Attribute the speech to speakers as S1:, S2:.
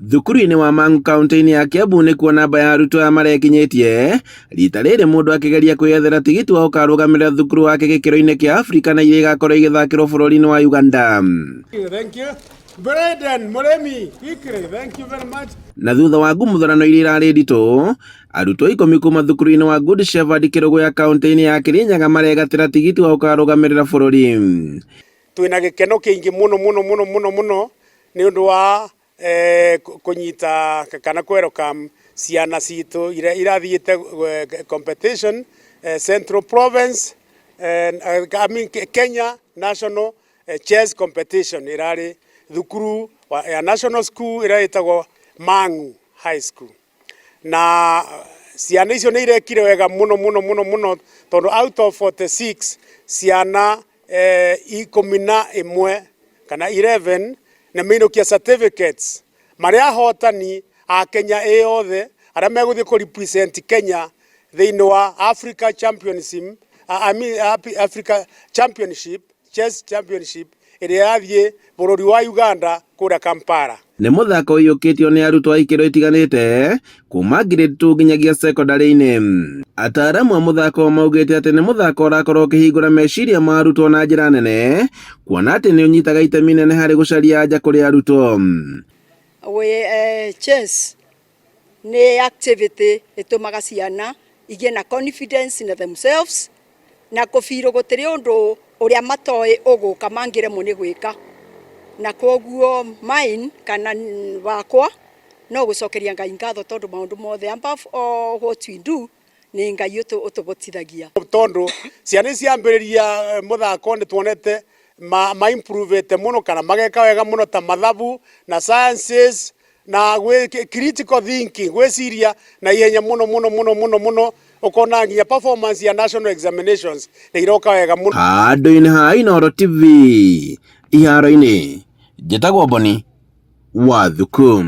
S1: Thukuru-inĩ wa Mang'u kaunti-inĩ ya Kiambu nĩkuo namba ya arutwo aya marekinyĩtie rita rĩrĩ mũndũ akĩgeria kwĩyethera tigiti wa gũkarũgamĩrĩra thukuru wake gĩkĩro-inĩ kĩa Afrika na iria igakorwo igĩthakĩrwo bũrũri-inĩ wa Uganda.
S2: Thank you. Braden Muremi, quickly, thank you very much.
S1: Na thutha wa ngumuthanano iria irarĩ nditũ, arutwo ikũmi kuma thukuru-inĩ wa Good Shepherd Kĩrũgũya kaunti-inĩ ya Kĩrĩnyaga maregatĩra tigiti wa gũkarũgamĩrĩra bũrũri.
S2: Twĩna gĩkeno kĩingĩ mũno mũno mũno mũno mũno nĩ ũndũ wa kũnyita kana kũ welcome ciana citũ iria irathiĩte competition Central Province, I mean Kenya National Chess Competition ĩrarĩ thukuru ya National School ĩrĩa ĩtagwo Mang'u High School. Na ciana icio nĩ irekire wega mũno mũno mũno mũno tondũ out of 46 ciana 11 kana 11 nĩ mainũkia certificates marĩa ahotani a Kenya ĩ yothe arĩa megũthiĩ kũ represent Kenya thĩinĩ wa Africa Championship, I mean Africa Championship, Chess Championship ĩrĩa yathiĩ bũrũri wa Uganda kũrĩa Kampala.
S1: Nĩ mũthako ũiyũkĩtio nĩ arutwo a ikĩro itiganĩte kuma grade 2 nginyagia sekondarĩ-inĩ. Ataaramu a mũthako maugĩte atĩ nĩ mũthako ũrakorwo ũkĩhingũra meciria ma arutwo na njĩra nene, kuona atĩ nĩ ũnyitaga itemi nene harĩ gũcaria anja kũrĩ arutwo.
S3: Wĩ chess nĩ activity ĩtũmaga ciana igĩe na confidence in themselves na kũbirũ gũtirĩ ũndũ ũrĩa matoĩ ũgũka mangĩremwo nĩ gwĩka, na koguo mine kana wakwa no gũcokeria Ngai ngatho tondũ maũndũ mothe, above all what we do, nĩ Ngai ũtũbotithagia.
S2: Tondũ ciana ciambĩrĩria mũthako nĩ tuonete ma improvete mũno kana mageka wega mũno ta mathabu na sciences na gwĩ critical thinking, gwĩciria na ihenya mũno mũno mũno mũno mũno, ũkona nginya performance ya national examinations nĩ iroka wega mũno.
S1: Handũ-inĩ ha Inooro TV iharo-inĩ, njĩtagwo Boni wa Thuku.